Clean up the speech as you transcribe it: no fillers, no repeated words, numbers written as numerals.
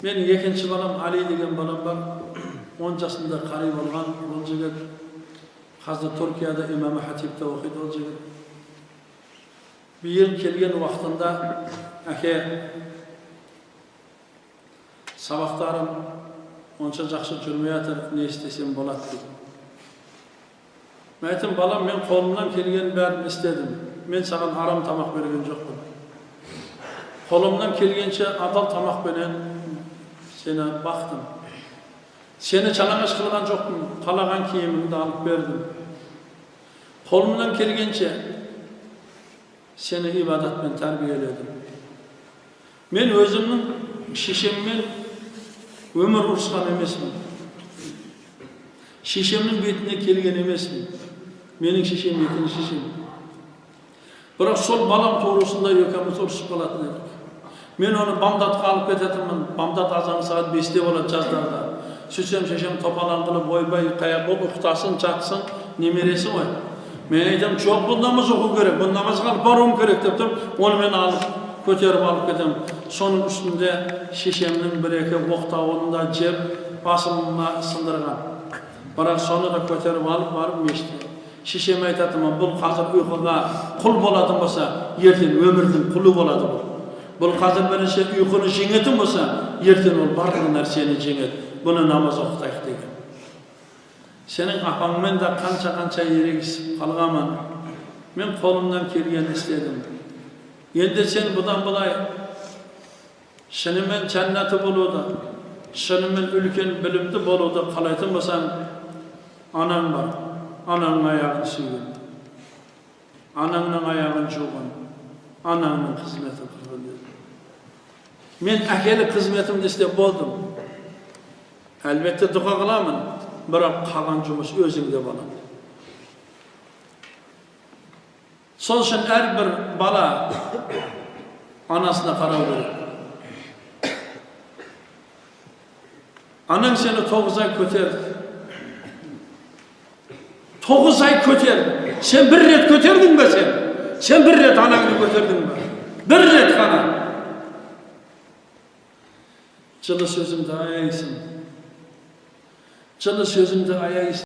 Менің екінші балам Али деген балам бар. 10 жасында қари болған ол жігіт. Қазір Түркияда Имам Хатипте оқиды ол жігіт. Биыл келген уақытында әке, сабақтарым онша жақсы жүрмей жатыр, не істесем болады дейді. Мен айттым, балам, мен қолымнан келген бәрін істедім. Мен саған арам тамақ берген жоқпын. Қолымнан келгенше адал тамақпенен сені бақтым. Сені жалаңаш қылған жоқпын, қалаған киіміңді алып бердім. Қолымнан келгенше сені ибадатпен тәрбиеледім. Мен өзімнің шешеммен өмір ұрысқан емеспін. Шешемнің бетіне келген емеспін. Менің шешем екінші шешем. Бірақ сол балам турасында екеуміз ұрысып қалатын едік. Мен оны бамдатқа алып кететінмін. Бамдат азаны сағат 5-те болады жаздарда. Сөйтсем шешем топалаң қылып, ойбай, қая бұл ұйықтасын, жатсын, немересі ғой. Мен айтамын, жоқ, бұл намаз оқу керек, бұл намазға алып баруым керек деп тұрып, оны мен алып, көтеріп алып кетемін. Соның үстінде шешемнің бір-екі оқтауын да жеп, басыма сындырған. Бірақ соны да көтеріп алып барып мешітке. Шешем айтатынмын, бұл қазір ұйқыға құл болатын болса, ертең өмірдің құлы болады бұл. Бұл қазір бірінші ұйқыны жеңетін болса, ертең ол барлық нәрсені жеңеді. Бұны намаз оқытайық деген. Сенің апаңмен де қанша-қанша ерегісіп қалғанмын. Мен қолымнан келгенін істедім. Енді сен бұдан былай шынымен жәннаты болуды, шынымен үлкен білімді болуды қалайтын болсаң, анаң бар. Анаңның аяғын сүйгін, анаңның аяғын жуғын, анаңның қызметін қылғын деді. Мен әкелік қызметімді істеп болдым. Әлбетте дұға қыламын, бірақ қалған жұмыс өзіңде болады. Сол үшін әрбір бала анасына қарау керек. Анаң сені 9 ай көтерді. 9 ай көтерді. Сен бір рет көтердің бе сен? Сен бір рет анаңды көтердің бе? Бір рет қана. Жылы сөзімді аяйсың. Жылы сөзімді аяйсың.